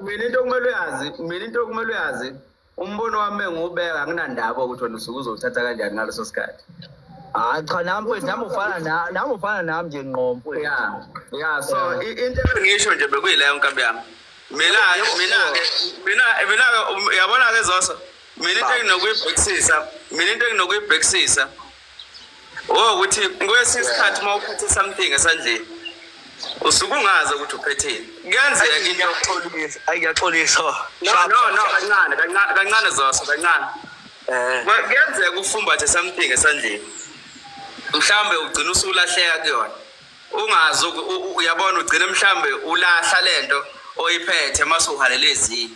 Mina into okumele uyazi, mina into okumele uyazi, umbono wami engiwubeka anginandaba ukuthi wena usuke uzowuthatha kanjani ngaleso sikhathi. Hayi cha, nami mfethu, nami ufana na nami ufana nami nje ngqo mfethu. Yeah, so into engisho nje bekuyileyo nkabi yami. Mina mina ke mina mina ke yabona ke Zoso, mina into enginokuyibhekisisa, mina into enginokuyibhekisisa Oh ukuthi kwesinye isikhathi uma uphethe something esandleni usuke ungazi ukuthi uphetheni. Kuyenzeka into Ngiyaxolisa. Ayi ngiyaxolisa. No, no, no, kancane kancane kancane Zoso, kancane. Kuyenzeka ufumbathe something esandleni. Mhlambe ugcina usulahleka kuyona. Ungazi uyabona ugcine mhlambe ulahla lento oyiphethe mase uhalele ezinye.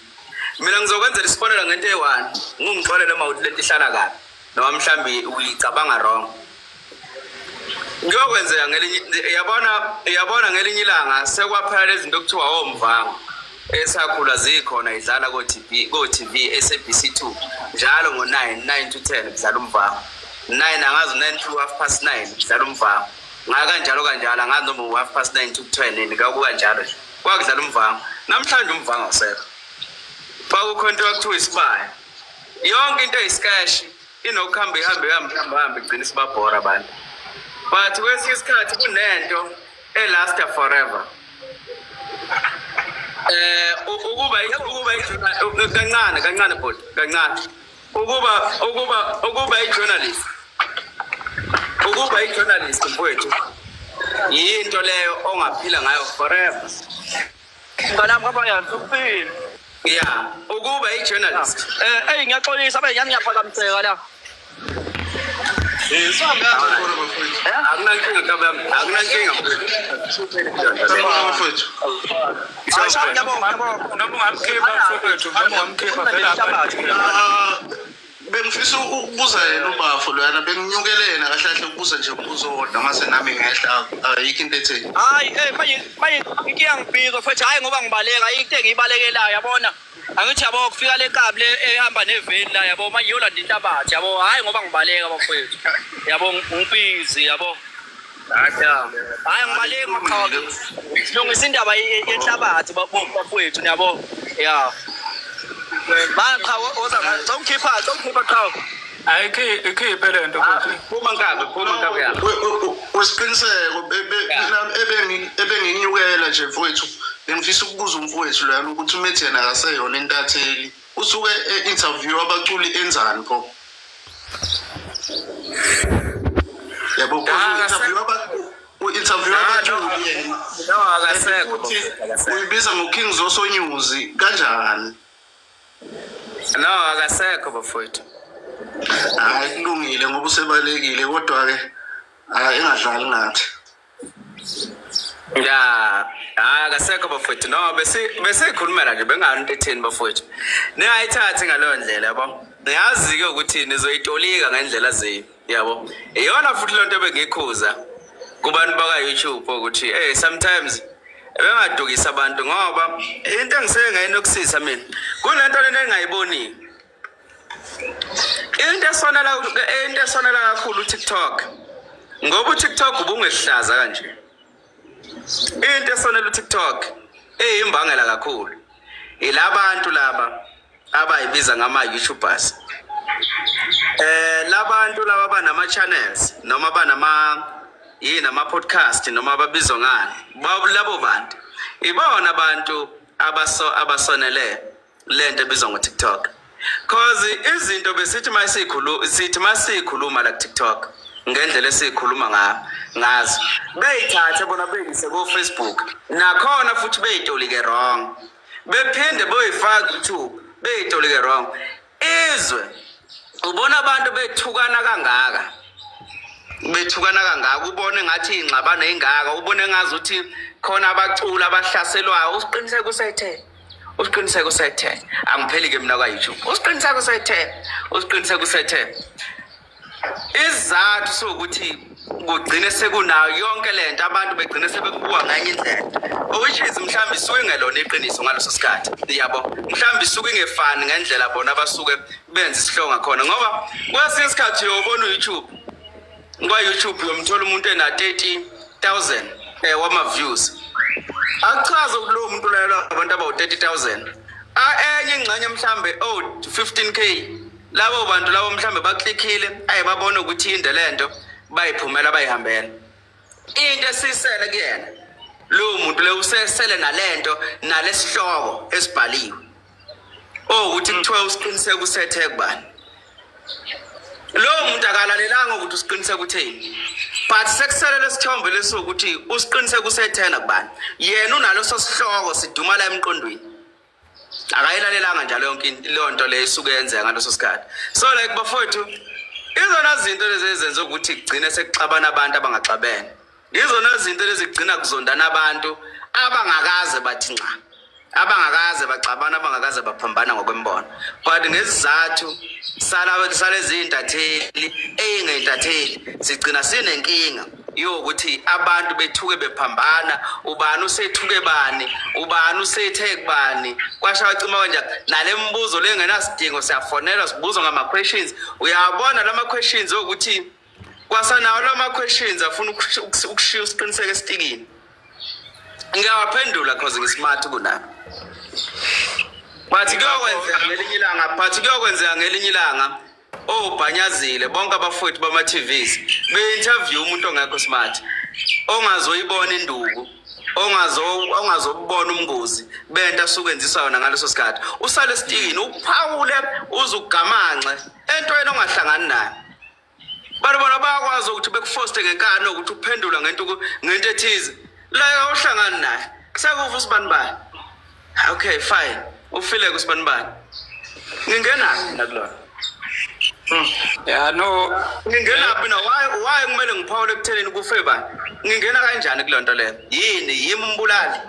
Mina ngizokwenzela isibonelo ngento eyi-one. Ngingixolele uma uthi lento ihlala kabi noma mhlambe uyicabanga wrong. Kuyokwenzeka ngelinye yabona yabona ngelinye ilanga sekwaphela lezi zinto okuthiwa omvango esakhula zikhona idlala ko-TV ko-TV SABC 2 njalo ngo-9 9 to 10 kudlala umvango 9 angazi 9 to half past 9 kudlala umvango ngakanjalo kanjalo angazi noma u-half past 9 to 10 yini kwakukanjalo nje kwakudlala umvango. Namhlanje umvango awusekho, kwakukho into kwakuthiwa isibaya, yonke into eyisikeshi inokuhamba ihambe ihambe ihambe ihambe igcine isibabhora abantu, but kwesinye isikhathi kunento elasta forever. Ukuba kancane kancane bhuti, kancane, ukuba i-journalist, ukuba i-journalist mfowethu, yinto leyo ongaphila ngayo forever. Mngani wami kwaba ukuphila. Yeah, ukuba i-journalist. Eyi ngiyaxolisa abe nyani ngiyaphakamiseka la. Sanibona bafowethu. Akunankinga nkabi yami, akunankinga mfowethu. Sanibona bafowethu. Hayi shame, ngiyabonga ngiyabonga. Noma ungamkhipha mfowethu, noma ungamkhipha vele apha. Ah, bengifisa ukubuza yena ubafo loyana, benginyukele yena kahle kahle ukubuza nje umbuzo owodwa mase nami ngehla, ayikho into etheni. Hayi manje manje inkinga ngibhiko mfethu, hayi ngoba ngibaleka, ayikho into engiyibalekelayo yabona. Angithi yabo kufika le nkabi le ehamba neveni la yabo, manje iyolanda inhlabathi yabo, hayi ngoba ngibaleka bafowethu. Yabo ngibhizi yabo. Hayi ngibaleki maqhawe. Silungisa indaba yenhlabathi bafowethu niyabo. Yeah. Manje qhawe oza sawukhipha sawukhipha qhawe. Ayikhi ikhiphe lento futhi. Phuma nkabi, phuma nkabi yami. Wesiqiniseko mina ebenginyukela nje mfowethu, bengifisa ukubuza umfowethu loyana ukuthi umethi yena akaseyona intatheli, usuke e-interview abaculi enzani pho? Yabo u-interview u-interview abaculi yena. No, akasekho. Futhi uyibiza ngo-King Zoso News kanjani? No, akasekho bafowethu. Hayi kulungile ngoba usebalekile, kodwa-ke hayi engadlali ngathi. Ya, hayi akasekho bafowethu. No, bese besikhulumela nje bengani into etheni bafowethu. Ningayithathi ngaleyo ndlela yabo. Niyazi-ke ukuthi nizoyitolika ngendlela zenu yabo. Iyona futhi lonto ebengikhuza kubantu baka-YouTube ukuthi sometimes bengadukisa abantu, ngoba into engiseke ngayinokusisa mina kunento lena engingayiboni. Into esonela kakhulu uTikTok, ngoba uTikTok ubungehlaza kanje. Into esonela uTikTok eyimbangela kakhulu ilabantu laba abayibiza ngama YouTubers. Labantu laba banama channels noma banama yini ama podcast noma ababizwa ngani, labo bantu ibona abantu abasonele lento ebizwa ngo-TikTok, cause izinto besithi masikhuluma sithi masikhuluma la ku-TikTok ngendlela esikhuluma ngazo beyithathe bona beyise ko-Facebook, nakhona futhi beyitolike wrong, bephinde boyifaka YouTube beyitolike wrong. Izwe ubona abantu bethukana kangaka, bethukana kangaka, ubone ngathi ingxabano ingaka, ubone ngazi ukuthi khona abaculi abahlaselwayo. Usiqiniseke usethe, usiqiniseke usethe, angipheli ke mina kwa-YouTube. Usiqiniseke usethe, usiqiniseke usethe. Isizathu sokuthi kugcine sekunayo yonke lento, abantu begcine sebekubuka ngenye indlela, which is mhlawumbe isuke ingelona iqiniso ngaleso sikhathi yabo, mhlawumbe isuke ingefani ngendlela bona abasuke benza isihloko ngakhona, ngoba kwesinye isikhathi uyobona u-YouTube, kwa-YouTube uyomthola umuntu ena 30,000 wama-views. Akuchaze ukuthi lowo muntu ulalelwa abantu abawu-30 000. Enye ingxenye mhlambe oh 15K, labo bantu labo mhlambe baklikhile, aye babona ukuthi yinde lento, bayiphumela, bayihambela. Into esisele kuyena lowo muntu leyo, usesele nalento nalesihloko esibhaliwe ukuthi kuthiwa uSiqiniseko usethe kubani. Lowo muntu akalalelanga ukuthi uSiqiniseko utheni, but sekusele lesithombe lesokuthi uSiqiniseko usethena kubani. Yena unaloso sihloko siduma la emqondweni, akayilalelanga njalo yonke leyo nto leyo isuke yenzeka ngaleso sikhathi. So like bafowethu, izona zinto lezi ezenza ukuthi kugcine sekuxabana abantu abangaxabene, izona zinto lezi kugcina kuzondana abantu abangakaze bathi nca, abangakaze baxabana, abangakaze baphambana ngokwembono, but ngesizathu salezi intatheli eyingeyintatheli, sigcina sinenkinga yokuthi abantu bethuke bephambana, ubani usethuke bani, ubani usethe kubani, kwasha wacima kanjani. Nale mibuzo le engenasidingo, siyafonelwa, sibuzwa ngama-questions. Uyabona lama questions okuthi kwasanawo lama questions afuna ukushiya uSiqiniseko esitikini, ngiyawaphendula cause ngi-smart kunabo. But kuyokwenzeka ngelinye ilanga, but kuyokwenzeka ngelinye ilanga obhanyazile bonke abafowethu bama-TVs be-interview umuntu ongekho smart, ongazoyibona induku, ongazobona umngozi bento asuke enziswa yona ngaleso sikhathi. Usale esitikini, uphawule uze ugamanxe entweni ongahlangani nayo. Bantu bona bayakwazi ukuthi bekufoste ngenkani ukuthi uphendula ngento ethize la awuhlangani naye. Sekufa usibani bani, okay fine, ufile kusibani bani, ngingenaphi mina kulona? Ya, no. Ngingenaphi na? Why kumele ngiphawule ekuthenini kufe bani? Ngingena kanjani kuleyo nto leyo? Yini yimi umbulali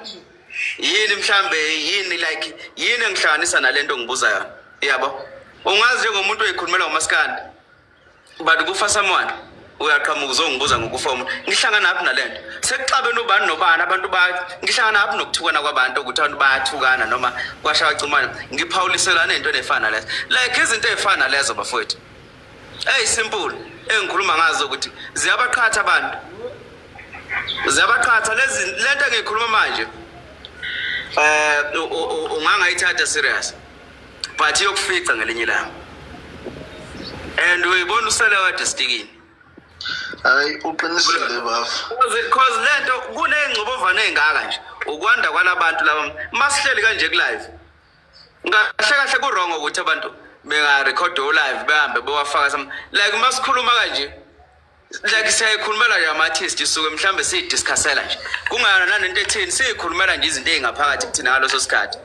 yini mhlambe? Yini, like yini engihlanganisa nalento ngibuza yona? Yabo, ungazi njengomuntu oyikhulumela ngomaskandi, but kufa someone, uyaqhamuka uzongibuza ngokufa umuntu. Ngihlangana phi nalento sekuxabene ubani nobani? Abantu ba ngihlangana phi nokuthukana kwabantu, ukuthi abantu bayathukana noma kwashaya cumane? Ngiphawuliselana into efana nalezo, like izinto ey'fana nalezo bafowethu, eyi-simple engikhuluma ngazo ukuthi ziyabaqhatha abantu, ziyabaqhatha lezi. Lento engiyikhuluma manje ungangayithatha serious, but iyokufica ngelinye ilanga and uyibona usele wedwa esitikini. Hayi, uqinisile bafu. Cause lento kuney'ngxubovane ey'ngaka nje, ukwanda kwalabantu laba masihleli kanje ku-live. Kahle kahle ku-wrong ukuthi abantu bengarekhoda o-live behambe bewafaka some, like masikhuluma kanje, like siyayikhulumela nje ama-artist, suke mhlawumbe siyidiscussela nje, kungana nanento ethini, siyikhulumela nje izinto ey'ngaphakathi kuthina ngaleso sikhathi.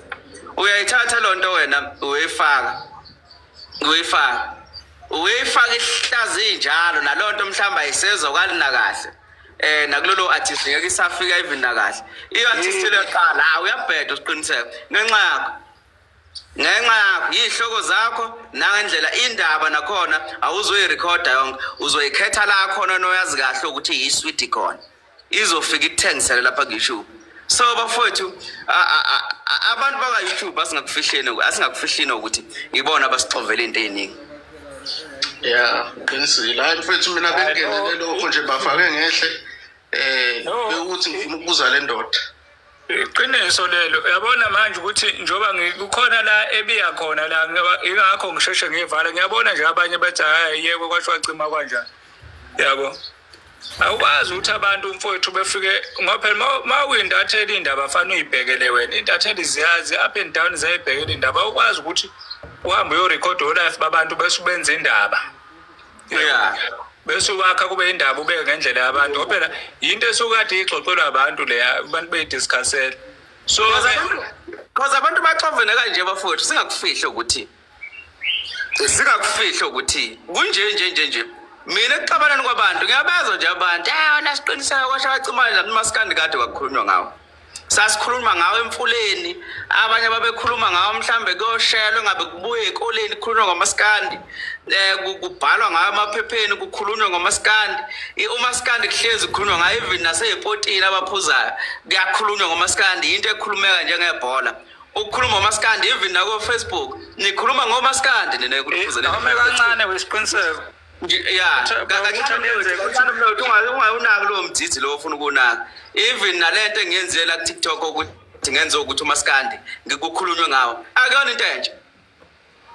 Uyayithatha loo nto wena, uyifaka ihlaza injalo, naloo nto mhlawumbe ayisezwakali nakahle nakulolo artist, ngeke isafika even nakahle i-artist leyoqala. Hawu, uyabheda uSiqiniseko ngenxa yakho, ngenxa yakho, yiy'hloko zakho nangendlela indaba nakhona. Awuzoyirekhoda yonke, uzoyikhetha la khona noyazi kahle ukuthi iyiswidi khona, izofika ikuthengisele lapha ku-YouTube. So bafowethu, abantu baka-YouTube, asingakufihleni ukuthi ibona abasixovela into ey'ningi. Ya, uqinisile. Hayi mfethu, mina bengingenele lokho nje, bafake ngehle bekuthi ngifuna ukubuza le ndoda. Iqiniso lelo. Uyabona manje ukuthi njengoba kukhona la ebiya khona la, ingakho ngisheshe ngiyivala. Ngiyabona nje abanye bethi hayi, yebo, kwasho wacima kanjani. Yabo, awukwazi ukuthi abantu mfowethu befike, ngoba phela ma uyintatheli indaba fanele uyibhekele wena. Intatheli ziyazi up and down, ziyayibhekela indaba. Awukwazi ukuthi uhambe uyorekhoda o-live babantu bese ubenza indaba, bese uwakha kube indaba, ubeke ngendlela yabantu, ngoba phela yinto esukade ixoxelwa abantu leya, abantu beyidiscussela. So Cause abantu baxovene kanje bafowethu, singakufihli ukuthi kunje nje nje nje. Mina ekuxabaneni kwabantu ngiyabezwa nje abantu, wena Siqiniseko kwasho wacimane lapha. Masikandi kade kwakukhulunywa ngawo, sasikhuluma ngawo emfuleni, abanye babekhuluma ngawo mhlambe kuyoshelwa, ngabe kubuye ezikoleni kukhulunywa ngomasikandi, kubhalwa ngayo emaphepheni, kukhulunywa ngomasikandi. Umasikandi kuhlezi kukhulunywa ngayo, even nasey'potini abaphuzayo kuyakhulunywa ngomasikandi. Into ekhulumeka njengebhola ukukhuluma ngomasikandi, even nako-Facebook nikhuluma ngomasikandi nina. Awume kancane wesiqiniseko. Ya, kancane mnotho, ungawunaki lowo mdzidzi lowo ofuna ukuwunaka. Even nalento engiyenzile la ku-TikTok ukuthi ngenze ukuthi umaskandi ngikukhulunywe ngawo, akuyona into entsha,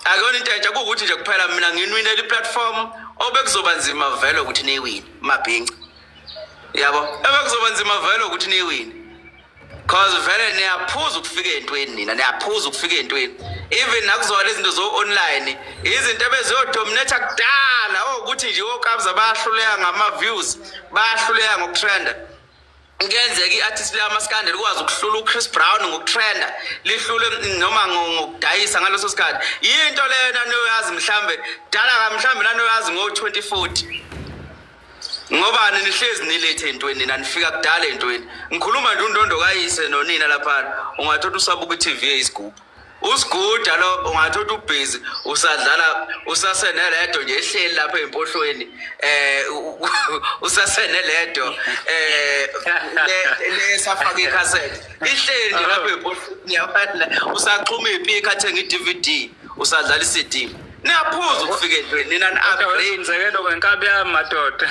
akuyona into entsha. Kuwukuthi nje kuphela mina nginwinele i-platform obekuzoba nzima vele ukuthi niyiwine, mabhinca, yabo, ebekuzoba nzima vele ukuthi niyiwine, cause vele niyaphuza ukufika ey'ntweni nina, niyaphuza ukufika ey'ntweni. Even nakuzona lezi zinto zo-online, izinto ebeziyodominatha kudala, owukuthi nje okabza bayahluleka ngama-views, bayahluleka ngokutrenda. Kuyenzeka i-artist lamaskandi likwazi ukuhlula uChris Brown ngokutrenda, lihlule noma ngokudayisa ngaleso sikhathi. Yinto leyo naniyoyazi mhlambe dala, mhlambe naniyoyazi ngo-2040, ngoba nihlezi nilethe entweni nina, nifika kudala entweni. Ngikhuluma nje undondo kayise nonina laphana, ungathola usabuka i-TV eyisigubhu, usiguda lo, ungathola ubhizi usadlala, usaseneledo nje ehleli lapha ey'mpohlweni, usaseneledo le safaka ikhasethi, ihleli nje lapha ey'mpohlweni, yabona, usaxhuma iy'pikha, athenga i-DVD, usadlala i-CD. Niyaphuza ukufika entweni nina, ni-upgrade. Umzekelo ngenkabi yami, madoda.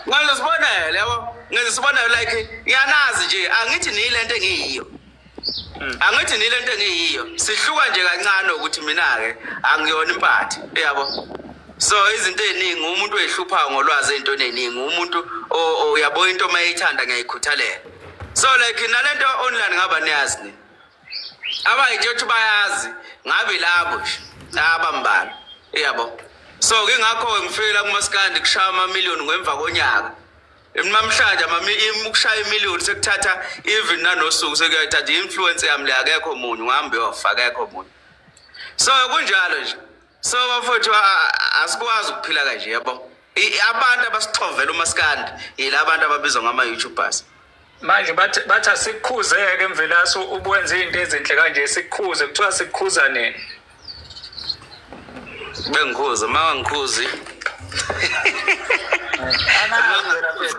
Ngenze isibonelo, yabo, ngenze isibonelo, like ngiyanazi nje, angithi niyilento engiyiyo, angithi niyilento engiyiyo, sihluka nje kancane ukuthi mina-ke angiyona impathi, yabo. So izinto ey'ningi umuntu oyihluphayo ngolwazi ey'ntweni ey'ningi, umuntu uyabo, into uma eyithanda ngiyayikhuthalela. So like nalento online, ngaba niyazi nina abayitsho ukuthi bayazi, ngabe labo nje abambalwa, yabo. So ingakho ngifika kumaskandi kushaya amamiliyoni ngemva konyaka. Namhlanje ukushaya imiliyoni sekuthatha even nanosuku, sekuyayithatha i-influence yami le, akekho munye ungahambe uyofa, akekho munye. So kunjalo nje. So bafowethu, asikwazi ukuphila kanje, yabo. Abantu abasixovela umaskandi yila bantu ababizwa ngama-YouTubers. Manje bathi asikukhuzeke, Mvelase, ubuwenza izinto ezinhle kanje, sikukhuze. Kuthiwa sikukhuza nini? Bengikhuza uma ngikhuzi.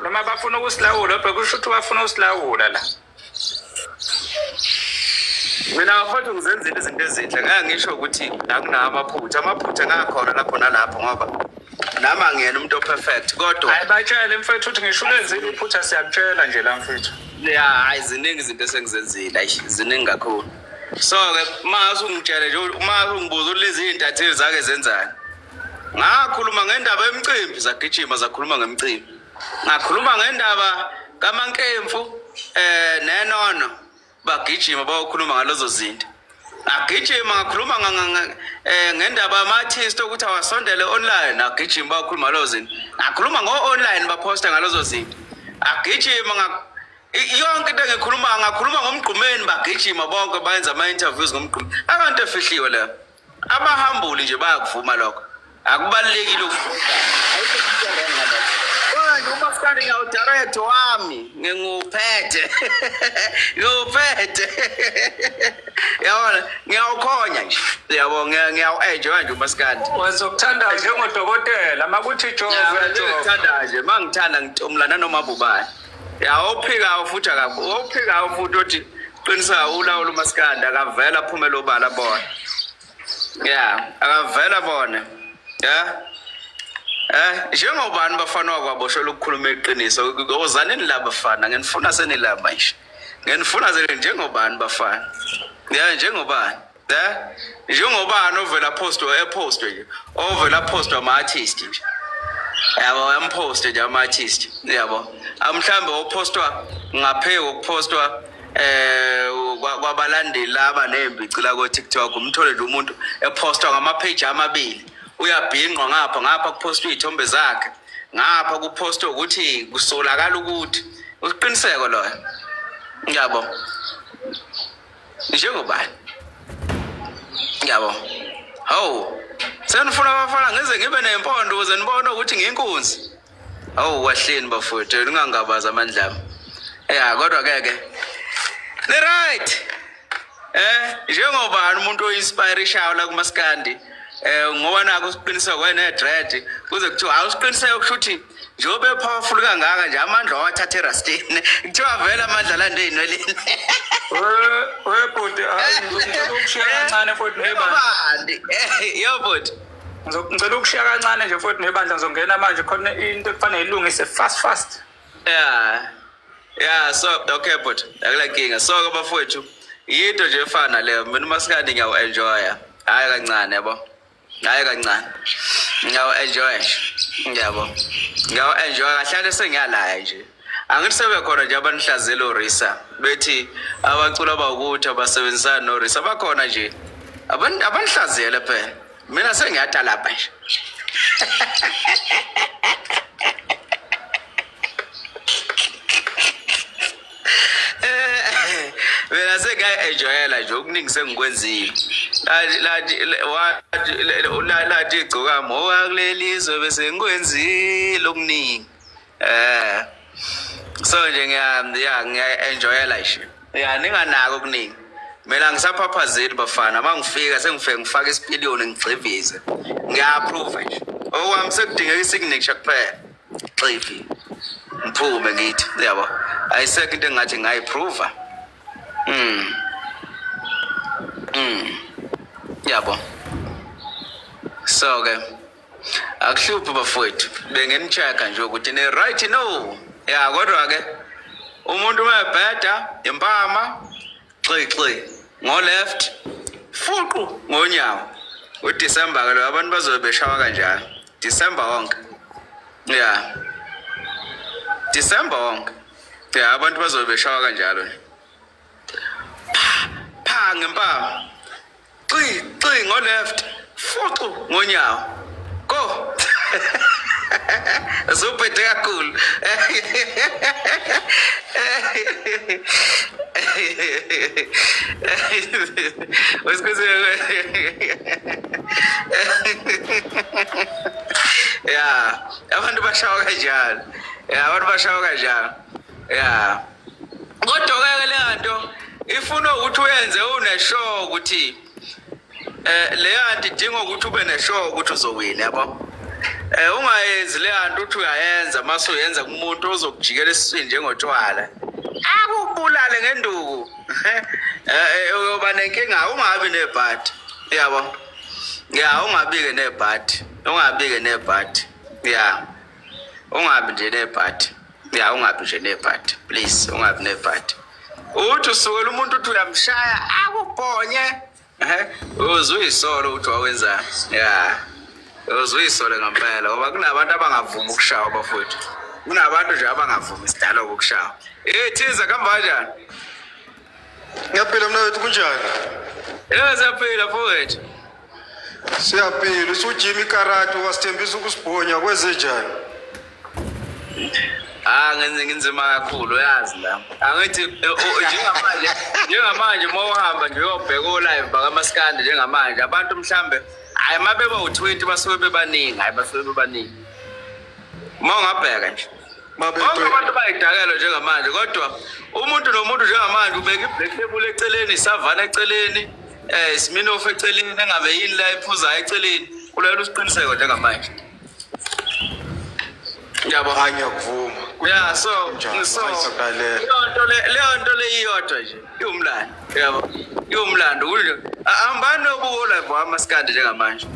Noma bafuna ukusilawula, bhe kusho ukuthi bafuna ukusilawula la. Mina bafowethu, ngizenzile izinto ezinhle, ngeke ngisho ukuthi akunawo amaphutha. Amaphutha ngakhona lapho nalapho, ngoba nami angiyena umuntu o-perfect, kodwa Hayi, batshele mfethu ukuthi ngisho ulenzile iphutha, siyakutshela nje la, mfethu. Ya, hayi, ziningi izinto esengizenzile, ayi, ziningi kakhulu. So-ke uma usungitshele nje, uma ungibuza ukuthi lezi iy'ntatheli zake zenzani, ngakhuluma ngendaba yemicimbi, zagijima zakhuluma ngemicimbi. Ngakhuluma ngendaba kaMankemfu nenono, bagijima bayokhuluma ngalezo zinto. Ngagijima ngakhuluma ngendaba yama-artist ukuthi awasondele online, agijima bayokhuluma ngalezo zinto. Ngakhuluma ngo-online, baphosta ngalezo zinto. Agijima yonke into engikhuluma, ngakhuluma ngomgqumeni, bagijima bonke bayenza ama-interviews ngomgqumeni. Akanto efihliwe leyo, abahambuli nje bayakuvuma lokho, akubalulekile. Manje umaskandi ngiyawu-direct wami, nginguwuphethe, ngiwuphethe, yabona, ngiyawukhonya nje, yabo, ngiyawu-enjoya nje umaskandi. Wenza ukuthanda njengodokotela, makuthi jova, jova. Ngithanda nje, uma ngithanda ngitomula nanoma bubani. Ya, ophikayo futhi akakho, ophikayo futhi othi qiniseka ulawula umaskandi, akavela aphumele obala bona. Ya, akavela bona ya. Njengobani bafana wakwaboshela ukukhuluma iqiniso, ozanini la bafana, ngenifuna senila manje, ngenifuna sele njengobani bafana, ya, njengobani, ya, njengobani ovela post, epost nje, ovela post ama-artist nje, yabo, yampost nje ama-artist, yabo, mhlambe opostwa ngaphe kokuphostwa kwabalandeli laba nembici la ko TikTok, umthole nje umuntu epostwa ngama-page amabili, uyabhinqwa ngapha, ngapha kuphostwa iy'thombe zakhe, ngapha kuphostwa ukuthi kusolakala ukuthi uqiniseko loyo, yabo, njengobani, yabo. Hawu, senifuna abafana ngize ngibe nempondo ukuze nibone ukuthi ngiyinkunzi? Hawu, kahleni bafowethu, ningangabazi amandla ami. Ya, kodwa ke ke ni right. Njengobani umuntu oyi-inspirishayo la kumaskandi, ngoba nakho usiqiniseko wene dread, kuze kuthiwa hawu, usiqiniseko kusho ukuthi njengoba e-powerful kangaka nje, amandla wawathatha erastini, kuthiwa vele amandla lande ey'nweleni. We bhuti, hayi, ngicela ukushiya kancane futhi nebani. Njengobani? Yo bhuti. Ngicela ukushiya kancane nje futhi nebandla ngizongena manje khona into ekufanele ilungise fast fast. Yeah. Yeah, so okay but akulankinga. So ke bafowethu, yinto nje efana leyo. Mina umasikandi ngiyawu-enjoya. Hhayi kancane yabo. Hhayi kancane. Ngiyawu-enjoya nje. Ngiyabo. Ngiyawu-enjoya kahlale sengiyalaya nje. Angithi sebekhona nje abanihlazela oRisa bethi abaculi abawukuthi abasebenzisani noRisa bakhona nje. Abanihlaziyele phela. Mina sengiyatalabha nje. Mina sengiyayi-enjoyela nje okuningi sengikwenzile. Lathi igcokama owakuleli zwe bese ngikwenzile okuningi. Eh. So nje ngiya ya ngiya-enjoyela nje. Ya ninganaki okuningi. Mina ngisaphaphazeli bafana mangifika sengifike ngifaka isipiliyoni ngigxivize. Ngiya-approve nje. Okwami sekudingeka i-signature kuphela. Xivi. Ngiphume ngithi yabo. Ayisekho into engathi ngayiprova. Yabo. So ke akuhluphi bafowethu bengini-check-a nje ukuthi ni right no. Ya kodwa ke umuntu uma ebheda impama xixi ngo left fuqu ngonyawo. UDecember ke lo abantu bazobe beshawa kanjalo. December wonke. Yeah. December wonke. Yeah, abantu bazobe beshawa kanjalo nje. Pha pha ngempama. Xi xi ngo left fuqu ngonyawo. Go. Usuphethe kakhulu. Yeah, abantu bashawa kanjalo. Yeah, abantu bashawa kanjalo. Yeah. Kodwa ke le nto ifuna ukuthi uyenze une-sure ukuthi leyo nto idinga ukuthi ube ne-sure ukuthi uzowina yabo. Ungayenzi le nto uthi uyayenza mase uyenza kumuntu ozokujikela esiswini njengotshwala. Akubulale ngenduku. Uyoba nenkinga ungabi nebhadi. Yabo. Yeah, ungabi-ke nebhadi. Ungabi-ke nebhadi. Yeah. Ungabi nje nebhadi. Yeah, ungabi nje nebhadi. Please, ungabi nebhadi. Uthi usukela umuntu uthi uyamshaya akubhonye. Uzuyisolo ukuthi wawenzani. Yeah. Uzuyisole ngempela ngoba kunabantu abangavumi ukushawa bafowethu. Kunabantu nje abangavumi sidalo ukushawa. Thiza kuhamba kanjani? Ngiyaphila mnawethu kunjani? Yebo siyaphila mfowethu. Siyaphila usujima ikarate wasithembisa ukusibhonya kwenze njani? Ah ngenze nginzima kakhulu uyazi la. Angithi njengamanje uma uhamba nje uyobheka o-live bakamaskandi njengamanje abantu mhlambe hayi uma beba u-20 basuke bebaningi hayi basuke bebaningi. Uma ungabheka nje. Bonke abantu bayidakelo njengamanje kodwa umuntu nomuntu njengamanje ubeka i-black label eceleni, isavana eceleni, Smirnoff eceleni, engabe yini la ephuzayo eceleni. Ulayela usiqiniseko njengamanje. Yabo. Hayi ngiyakuvuma. Yeah, so so leyo nto le iyodwa nje iwumlando. Yabo. Iwumlando kunje. Ahambani nobuko live wamaskandi njengamanje.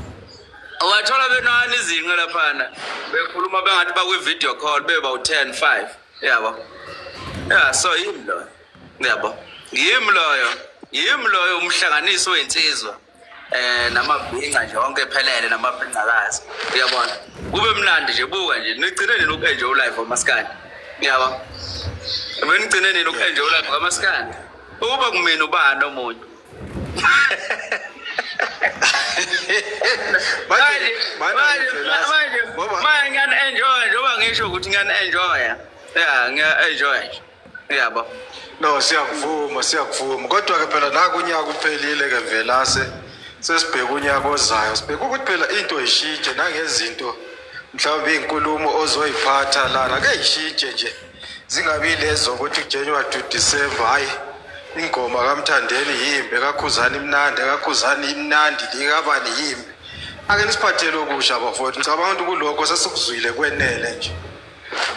Ungathola benani izinqe laphana bekhuluma bengathi bakwi-video call beba u-10 5 yabo. Yeah, so yimi loyo. Yabo. Yimi loyo. Yimi loyo umhlanganiso wensizwa. Namabhinca nje onke ephelele namabhincakazi. Uyabona? Kube mnandi nje buka nje nigcine nini uku-enjoy live wamaskandi. Yabo. Benigcine nini uku-enjoy live wamaskandi. Ukuba kumina ubani omunye. Manje ngiyani-enjoya njengoba ngisho ukuthi ngiyani-enjoya. Yeah, ngiya-enjoya nje. Yabo. No, siyakuvuma, siyakuvuma. Kodwa ke phela naku unyaka uphelile ke Velase. Sesibheka unyaka ozayo. Sibheka ukuthi phela into ishintshe nangezinto mhlawumbe izinkulumo ozoyiphatha lana ke ishintshe nje. Zingabi lezo ukuthi January to December hayi ingoma kaMthandeni yimbi, kaKhuzani imnandi, kaKhuzani imnandi, likabani yimbi. Ake nisiphathele okusha bafowethu. Ngicabanga ukuthi kulokho sesikuzwile kwenele nje.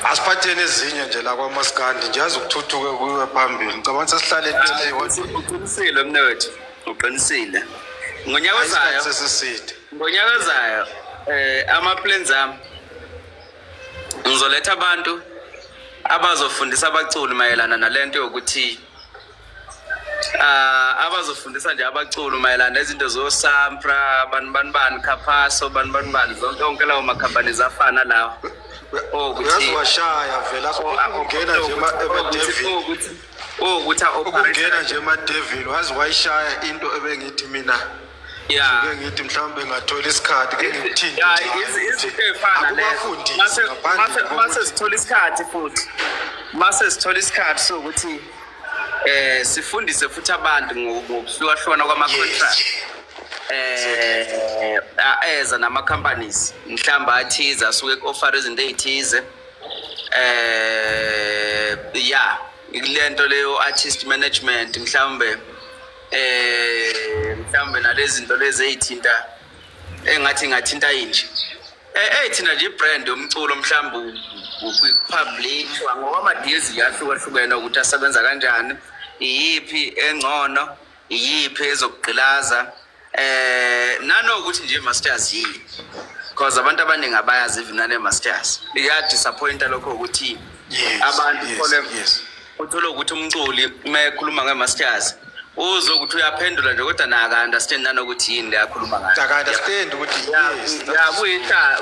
Asiphatheni ezinye nje la kwaMaskandi nje yazi ukuthuthuka kuyiwe phambili. Ngicabanga ukuthi sesihlale entweni eyodwa. Uqinisile mnewethu. Uqinisile. Ngonyaka ozayo sesiside. Ngonyaka ozayo ama plans ami ngizoletha abantu abazofundisa abaculi mayelana nalento yokuthi abazofundisa nje abaculi mayelana nezinto zoSAMPRA, bani bani bani, CAPASSO, bani bani bani, zonke onke lawo ma-companies afana lawo. Ukuthi Uyaziwashaya vele ungena nje emadevil. Ukuthi Ukungena nje emadevil wazi wayishaya into ebengithi mina ke ngithi mhlawumbe ngathola isikhathi ke ngikuthinte. Ya, izinto ey'fana Akubafundisi ngaphandle mase sithola isikhathi futhi mase sithola isikhathi sokuthi sifundise futhi abantu ngokuhlukahlukana kwama-contract eza nama-companies mhlawumbe athize asuke ku-offer izinto ey'thize, ya, lento leyo artist management, mhlawumbe nalezi zinto lezi ey'thinta engathi ingathinta yinje ey'thinta nje i-brand yomculo, mhlawumbe ukupublishwa ngoba ama-deals ahlukahlukene ukuthi asebenza kanjani, iyiphi engcono, iyiphi ezokugqilaza, nanokuthi nje masters yini, because abantu abaningi abayazi even nale masters. Iya-disappointa lokho ukuthi abantu uthole uthole ukuthi umculi uma ekhuluma nge-masters uzwe ukuthi uyaphendula nje kodwa naye aka-understand nanokuthi yini le akhuluma ngayo. Aka-understand ukuthi yes. Ya,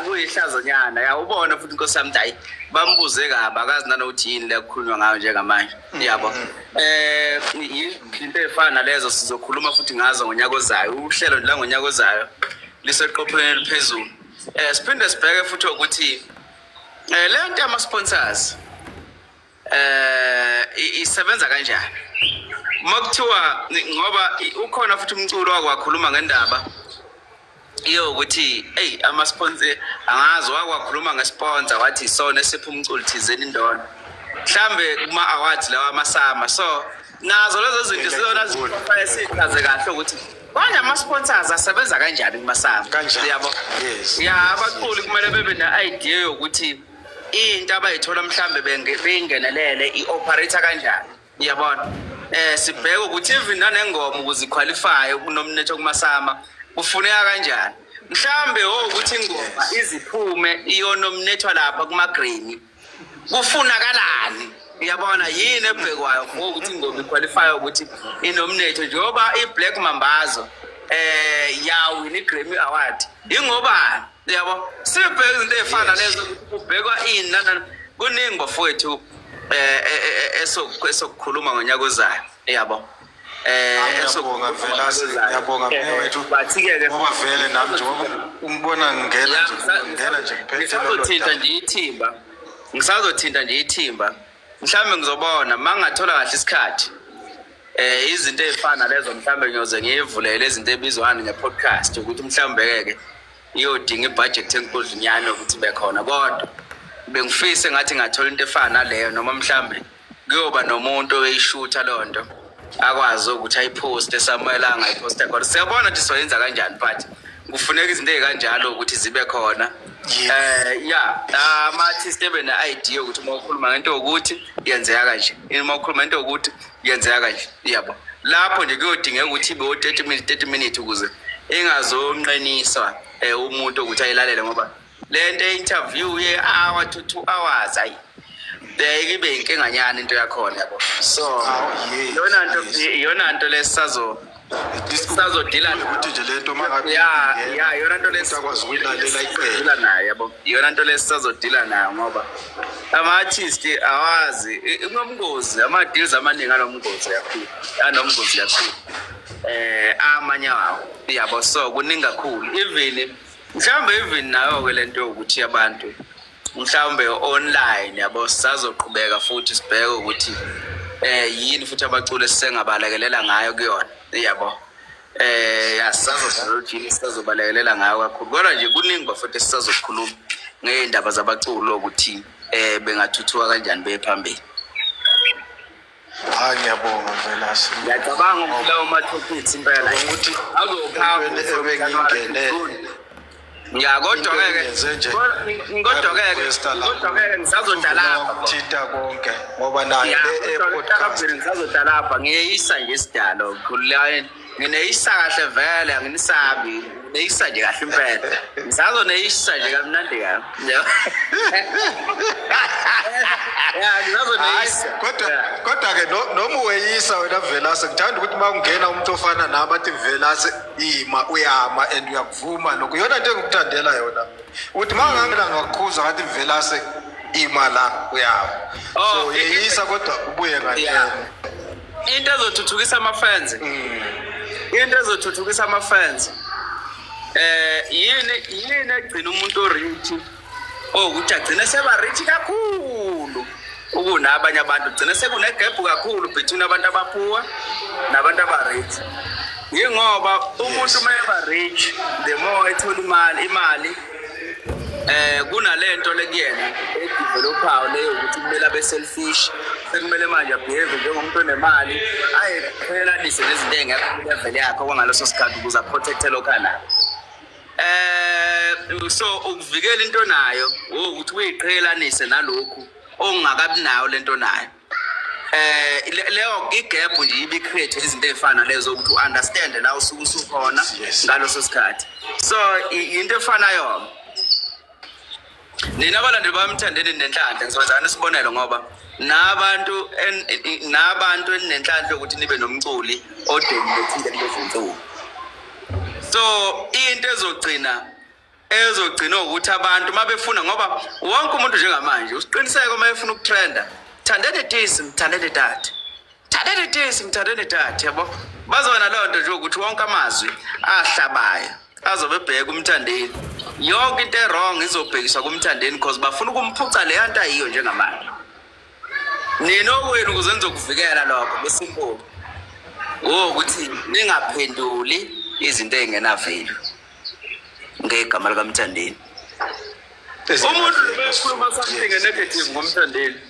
kuyihlazonyana, ya, ubone futhi inkosi yami, hayi, bambuze kabi, akazi nanokuthi yini le kukhulunywa ngayo njengamanje, yabo. Into ey'fana nalezo sizokhuluma futhi ngazo ngonyaka ozayo. Uhlelo nje la ngonyaka ozayo liseqophelweni eliphezulu. Siphinde sibheke futhi ukuthi le nto yama-sponsors isebenza kanjani uma kuthiwa, ngoba ukhona futhi umculo wakwakhuluma ngendaba iyokuthi eyi ama-sponsor, angazi, wakwakhuluma nge-sponsor wathi isona esipha umculo thizeni indono mhlambe kuma-awards lawa amaSAMA. So nazo lezo zinto ziyona zifanele sichaze kahle ukuthi manje ama-sponsors asebenza kanjani kumaSAMA. Kanjani? Yabo. Ya, abaculi kumele bebe ne-idea yokuthi into abayithola mhlambe beyingenelele i-operate kanjani, uyabona. Sibheke ukuthi even nanengoma ukuze i-qualify uku-nominate kumaSAMA kufuneka kanjani, mhlambe ukuthi ingoma iziphume iyo-nominate lapha kuma-Grammy kufunakalani, uyabona, yini ebhekwayo ukuthi ingoma i-qualify ukuthi i-nominate, njengoba i-Black Mambazo yawina i-Grammy Award ingobani, yabo. Sibheke izinto ey'fana lezo ukuthi kubhekwa ini nana. Kuningi bafowethu esokukhuluma ngonyaka ozayo, yabo. Ngiyabonga Velase, ngiyabonga mfowethu. Bathi-ke Ngoba vele nami njengoba ungibona ngingena nje, ngingena nje ngiphethe lolo Ngisazothinta daba. nje ithimba, ngisazothinta nje ithimba, mhlawumbe ngizobona uma ngingathola kahle isikhathi izinto ey'fana nalezo, mhlawumbe ngiyoze ngiyivulele izinto ebizwani nge-podcast ukuthi mhlawumbe-ke ke iyodinga ibhajethi enkudlunyana ukuthi ibe khona, kodwa bengifise ngathi ngathola into efana naleyo, noma mhlawumbe kuyoba nomuntu oyishutha leyo nto akwazi ukuthi ayiphoste somewhere la angayiphosta khona. Siyabona ukuthi soyenza kanjani, but kufuneka izinto ey'kanjalo ukuthi zibe khona. Ya, ama-artist ebe ne-idea ukuthi uma ukhuluma ngento yokuthi yenzeka kanje, uma ukhuluma ngento yokuthi yenzeka kanje, yabo. Lapho nje kuyodingeka ukuthi ibe o-30 minutes, 30 minutes, ukuze ingazonqeniswa umuntu ukuthi ayilalele, ngoba le nto ye-interview ye-hour to 2 hours, ayi, beke ibe inkinganyana into yakhona, yabo. So iyona nto iyona nto lesisazo At least sazodila ukuthi nje lento uma ngabe ya ingena, ya, iyona nto umuntu akwazi ukuyilalela iqede. Deala nayo, yabo, iyona nto lesisazodila nayo, ngoba ama-artist awazi inobungozi, ama-deals amaningi anobungozi kakhulu, anobungozi kakhulu amanye awo, yabo. So kuningi kakhulu, even mhlawumbe even nayo-ke le nto yokuthi abantu mhlawumbe online, yabo, sisazoqhubeka futhi sibheke ukuthi yini futhi abaculi esisengabalekelela ngayo kuyona, yabo. Asisazodlala yini sisazobalekelela ngayo kakhulu, kodwa nje kuningi bafowethu esisazokhuluma ngey'ndaba zabaculo ukuthi bengathuthuka kanjani beye phambili. Hayi, ngiyabonga Velase. Ngiyacabanga ukuthi lawo ma-topics impela Ukuthi azokhava. entweni ebengiyingene Ya, kodwa-ke ke engenze nje kodwa-ke requesta la kodwa-ke ngisazodalapha. Ukuthinta konke ngoba nayo Ya, le kodwa podcast ngisazodalapha, ngiyeyisa nje isidalo khululekani. Ngineyisa kahle vele, anginisabi. Neyisa nje kahle impela. Ngisazoneyisa nje kamnandi kabi. Ya, ngisazoneyisa. Kodwa kodwa ke noma uweyisa wena Velase, ngithanda ukuthi uma kungena umuntu ofana nami athi Velase ima, uyama and uyakuvuma lokho. Iyona nto engikuthandela yona. Ukuthi uma ngangena ngakukhuza ngathi Velase ima la, uyama. Oh, So yeyisa kodwa ubuye nganeno. Into ezothuthukisa ama-fans, into ezothuthukisa ama-fans, yini egcina umuntu o-rich owukuthi agcine seba rich kakhulu ukunabanye abantu, gcine sekune-gap kakhulu between abantu aba-poor nabantu aba-rich? Yingoba umuntu uma eba rich, the more ethola imali kunalento lekuyena e-developayo leyo ukuthi kumele abe selfish, sekumele manje a-behave njengomuntu onemali, ayeqhelanise nezinto ey'ngekho level yakhe okwangaleso sikhathi ukuze a-protecte lokhu anakho. So ukuvikela into nayo ukuthi uyiqhelanise nalokhu ongakabi nayo lento nayo. Leyo i-gap nje ibe create izinto ey'fana lezo ukuthi u-understand la usuke usukhona ngaloso sikhathi. So into efanayo, nina abalandeli bamthandeni nenhlanhla, ngizowenzani isibonelo, ngoba nabantu eninenhlanhla yokuthi nibe nomculi o-dominathile kulezi nsuku. So into ezogcina ukuthi abantu uma befuna, ngoba wonke umuntu njengamanje usiqiniseko uma efuna ukutrenda, thandeni this, mthandeni that, thandeni this, mthandeni that, yabo, bazoba naleyo nto nje ukuthi wonke amazwi ahlabayo azobe ebheka umthandeni, yonke into e-wrong izobhekiswa kumthandeni, because bafuna ukumphuca leya nto ayiyo njengamanje. Nina okwenu ukuze nizokuvikela lokho besimpulu ukuthi ningaphenduli izinto ey'ngena-value ngegama likamthandeni. Umuntu bekhuluma something negative ngomthandeni,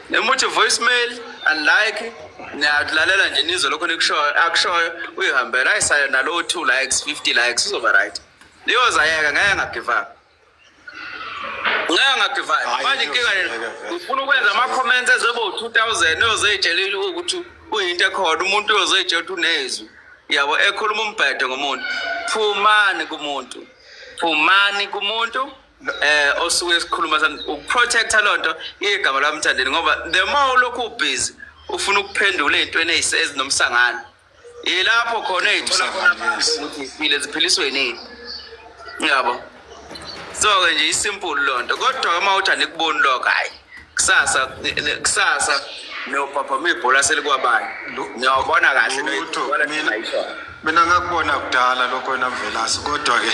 noma uthi voicemail unlike, niyalalela nje, nizwe lokho nikushoyo, akushoyo, uyihambela ayisale nalowo 2 likes, 50 likes, uzoba right, liyozayeka, ngeke nga-give up, ngeke nga-give up. Hhayi, Manje inkinga iyozayeka vele. ufuna ukwenza ama-comments ezoba u-2000, uyozoyitshela ukuthi uyinto ekhona, umuntu uyozoyitshela ukuthi unezwi, yabo, ekhuluma umbhedo ngomuntu. Phumani kumuntu, phumani kumuntu osuke esikhuluma ukuprotecta loo nto igama lamthandeni, ngoba the more ulokhu u-busy ufuna ukuphendula ey'ntweni ezinomsangano, yilapho khona ey'thola khona Umsangano, yes. ukuthi ziphile ziphiliswe yini, yabo. So-ke nje i-simple loo nto, kodwa uma uthi anikuboni lokho, hhayi, kusasa niyophaphama ibhola selikwabanye, niyobona kahle. Lutho, Niyobona mina mina ngakubona kudala lokho wena Mvelase, kodwa ke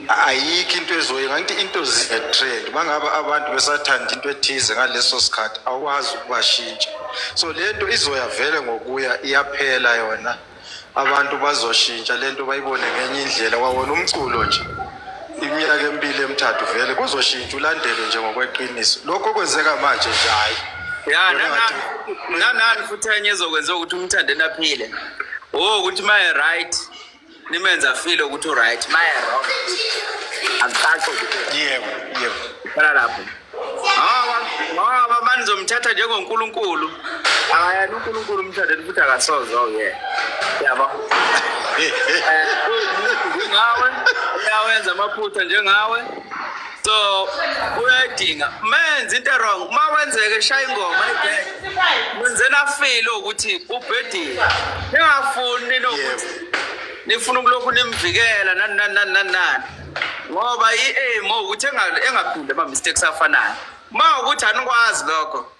ayikho into ezoyenga ngithi into ziye-trend. Mangabe abantu besathanda into ethize ngaleso sikhathi, awukwazi ukubashintsha. So le nto izoya vele ngokuya iyaphela yona, abantu bazoshintsha le nto bayibone ngenye indlela. Kwawona umculo nje, iminyaka emibili emithathu vele kuzoshintsha, ulandele nje ngokweqiniso lokho okwenzeka manje nje, hhayi. Ya. Yona ngathi- Nanani futhi enye ezokwenza ukuthi umthandeni aphile ukuthi uma e-right nimenze a-feele ukuthi u-right, ma e-wrong akucace ukuthi Yebo, yebo. phela lapho, ngoba manizomthatha njengonkulunkulu, akayena unkulunkulu umthandeni futhi akasoze oh yeah, yabo. Njengawe uyawenza amaphutha njengawe, so uyayidinga menze into wrong, uma kwenzeka eshaya ingoma ibheke, menzeni a-feele ukuthi ubhedile. Ningafuni nokuthi nifuna ukulokhu nimvikela nani nani nani nani nani, ngoba i-aim ukuthi engaphindi ama-mistakes afanayo. Uma ukuthi anikwazi lokho,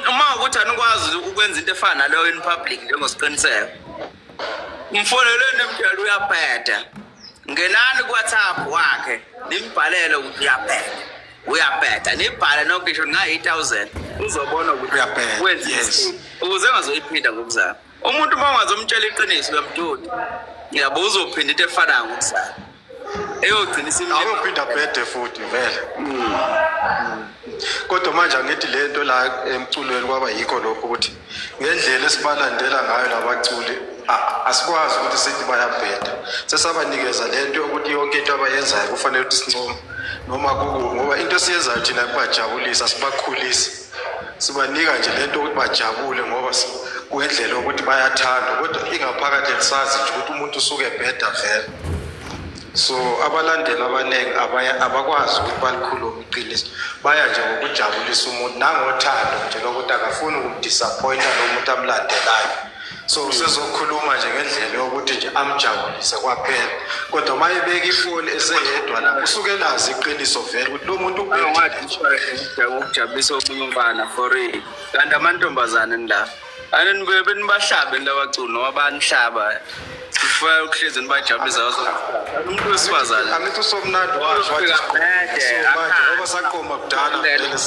uma ukuthi anikwazi ukwenza into efana naleyo in public njengosiqiniseko, mfoneleni emtshela uyabheda, ngenani ku-WhatsApp wakhe nimbhalele ukuthi uyabheda, uyabheda, nibhale nonke ngisho ningayi-1000, uzobona ukuthi Uyabheda, wenza yes. mistake, ukuze engazoyiphinda ngokuzayo. Umuntu uma ungazomtshela iqiniso uyamduda, yabo, uzophinda into efanayo ngokuzayo eyogcina isimlima. Awuyophinda bhede futhi vele. Kodwa manje angithi le nto la emculweni kwaba yikho lokho ukuthi ngendlela esibalandela ngayo labaculi, asikwazi ukuthi sithi bayabheda, sesabanikeza le nto yokuthi yonke into abayenzayo kufanele ukuthi sincome noma kukubi, ngoba into esiyenzayo thina kubajabulisa, sibakhulise, sibanika nje le nto ukuthi bajabule ngoba kwendlela yokuthi bayathandwa, kodwa ingaphakathi lisazi nje ukuthi umuntu usuke ebheda vele. So abalandeli abaningi abakwazi ukuthi balikhulume iqiniso, baya nje ngokujabulisa umuntu nangothando nje lokuthi akafuni ukumdisappointa lo muntu amlandelayo. So usezokhuluma nje ngendlela yokuthi nje amjabulise kwaphela, kodwa uma ebeka ifoni eseyedwa la usuke elazi iqiniso vele ukuthi lo muntu ubhedile. Ukujabulisa omunye umfana for real. Kanti amantombazane nila ane nibuye benibahlabe nilabaculi noma banihlaba, sifuna ukuhlezi nibajabulisa umuntu wesifazane. Angithi usomnandi washo wathi so manje ngoba saqoma kudala vele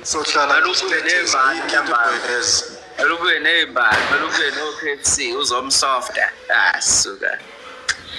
sohlala Alukho status ayikho into ebhekeza. Alubuye ney'mbali, alubuye no-KFC, uzomsofta. Ah, suka.